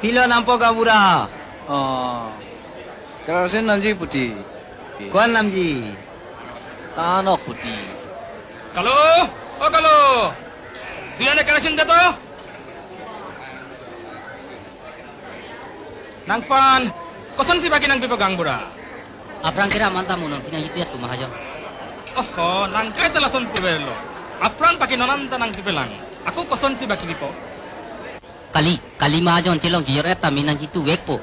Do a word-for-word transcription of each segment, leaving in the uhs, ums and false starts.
Pilo nampo gaonbura. Oh. Kerosene namji puti. Ko-an namji? Tanok puti. Kalo, o Kalo. Dui anek kerosene det to. Nangphan kosonsi baki nangpipo gaonbura? Aphrang kira manta mo non pinang itu ya tu mahajon. Oho, nang kaita lason puverlo. Aphrang baki non anta nangpipelang. Ako kosonsi baki pipo? Kali, kali mahajon chelong kijor eta mi nangchituvekpo.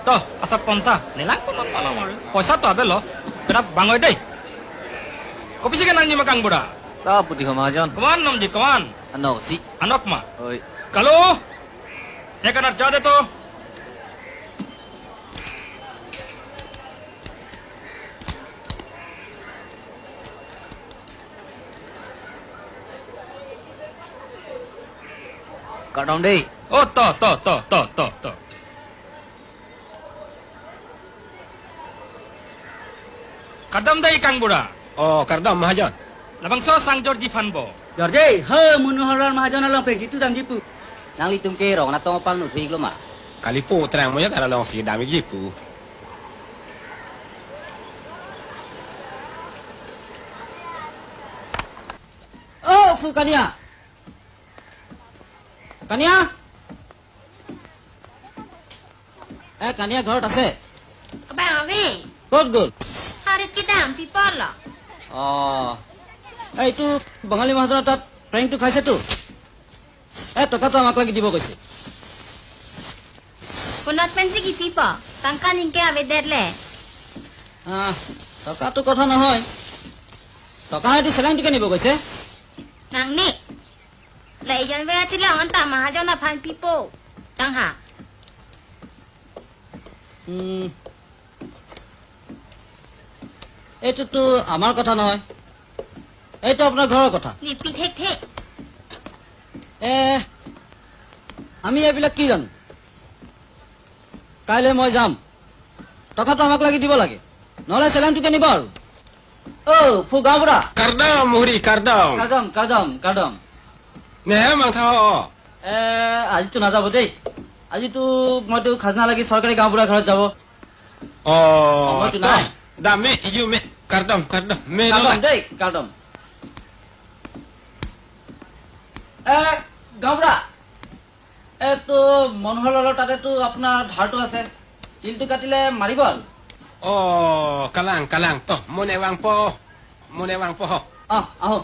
To, asap ponta, nelang pon non malam hari. Poisa to avelo. Kerap bang oi dei. Kopisi ke nangji ma gaonbura? Sa puti ho mahajon. Ko-an namji ko-an? Anok si. Anok ma? Oi. Kalo. Ek aner ja det to. Kardom dei. Oh, to, to, to, to, to, to. Kardom dei gaonbura. Oh, kardom mahajon. Labangso sang jorji aphan bo? Jorji, he, Manohar Lal mahajon along pen chitu damji pu. Nanglitum ke rong natong apang nu thik lo ma? Kalipo, terang moya tara longsi damji pu. Oh, Fu Kania. Kania? এ, কানিয়া ঘৰত আছে? Abang Awi, ক'ত গ'ল? Harit kedampi polo. অ, এইটো বঙালী মহাজনৰ তাত প্ৰেংকটো খাইছেতো। এ, টকাটো আমাক লাগি দিব কৈছে। Konat pensi kipipo, tangka ningke avedet le. আহ, টকাটো কথা নহয়। টকা নাইতো চেলেংটোকে নিব কৈছে। Nang ne. La ejon ve achilong anta mahajon aphan pipo. Tangha. উম, এইটোতো আমাৰ কথা নহয়, এইটো আপোনাৰ ঘৰৰ কথা। Nipi thekthe. এ, আমি এইবিলাক কি জানো? কাইলৈ মই যাম, টকাটো আমাক লাগি দিব লাগে, নহ'লে চেলেংটোকে নিব আৰু। অ, ফু গাঁওবুঢ়া। Kardom, Muhri, kardom. Kardom, kardom, kardom. Nehe mangtha ho. এ, আজিতো নাযাব দেই। আজিতো মইতো খাজনা লাগি চৰকাৰী গাঁওবুঢ়া ঘৰত যাব। Oh, সময়টো to নাই। Dam me, iju me, kardom, kardom. Me kardom lo la. Dei, kardom. এ, গাঁওবুঢ়া। এইটো মনোহৰলালৰ তাতেতো আপোনাৰ ধাৰটো আছে। তিলটো কাটিলে মাৰিব আৰু। Oh, kalang, kalang. To, mo ne vangpo. Mo ne vangpo ho. অ, আহক।